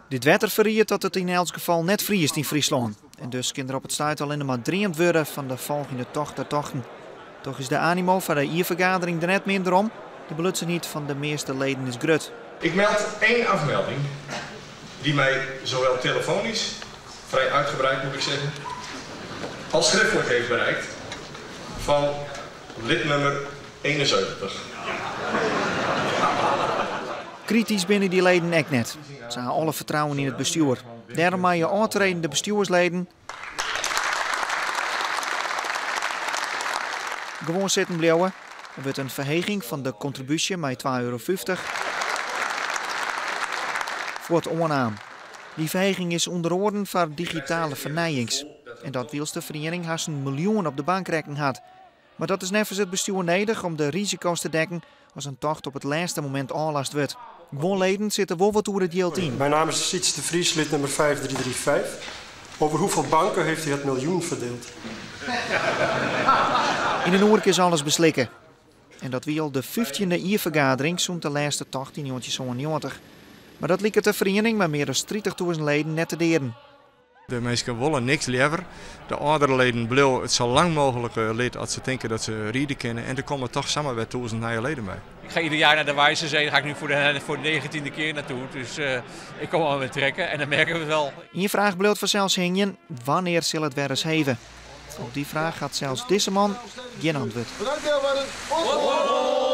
Dit wetter ferriedt dat it yn elts gefal net friest yn Fryslân. En dus kin der op it stuit allinne mar dreamd wurde fan de folgjende Tocht der Tochten. Toch is de animo foar de jierfergadering der net minder om. De belutsenheid fan de measte leden is grut. Ik meld één afmelding die mij zowel telefonisch, vrij uitgebreid moet ik zeggen, als schriftelijk heeft bereikt van lidnummer 71. Kritysk binne dy leden ek net. Se ha alle fertrouwen yn it bestjoer. Dêrom meie ôftredende bestjoersleden gewoan sitten bliuwe. Der wurdt in ferheging fan de kontribúsje mei twa euro fyftich fuort oannaam. Dy ferheging is ûnder oaren foar digitale fernijings. En dat wylst de feriening hast in miljoen op de bankrekken hat. Mar dat is neffens it bestjoer nedich om de risiko's te dekken as in tocht op it lêste momint ôflast wurdt. Guon leden sitte wol wat oer it jild yn. Mijn naam is Siets de Vries, lid nummer 5335. Over hoeveel banken heeft u het miljoen verdeeld? Yn in oerke is alles beslikke. En dat wie al de fyftjinde jierfergadering sûnt de lêste tocht yn njoggentjinhûndertsânennjoggentich. Mar dat liket de feriening mei mear as tritichtûzen leden net te dearen. De minsken wolle niks leaver. De âldere leden bliuwe it sa lang mooglik lid as se tinke dat se ride kinne. En der komme toch samar wer 1000 nije leden by. Ik ga ieder jaar naar de Weissensee, daar ga ik nu voor de 19e keer naartoe. Dus ik kom al weer trekken en dan merken we het wel. Ien fraach bliuwt fansels hingjen, wannear sil it wer ris heve? Op dy fraach hat sels dizze man gjin antwurd. Bedankt Leeuwarden.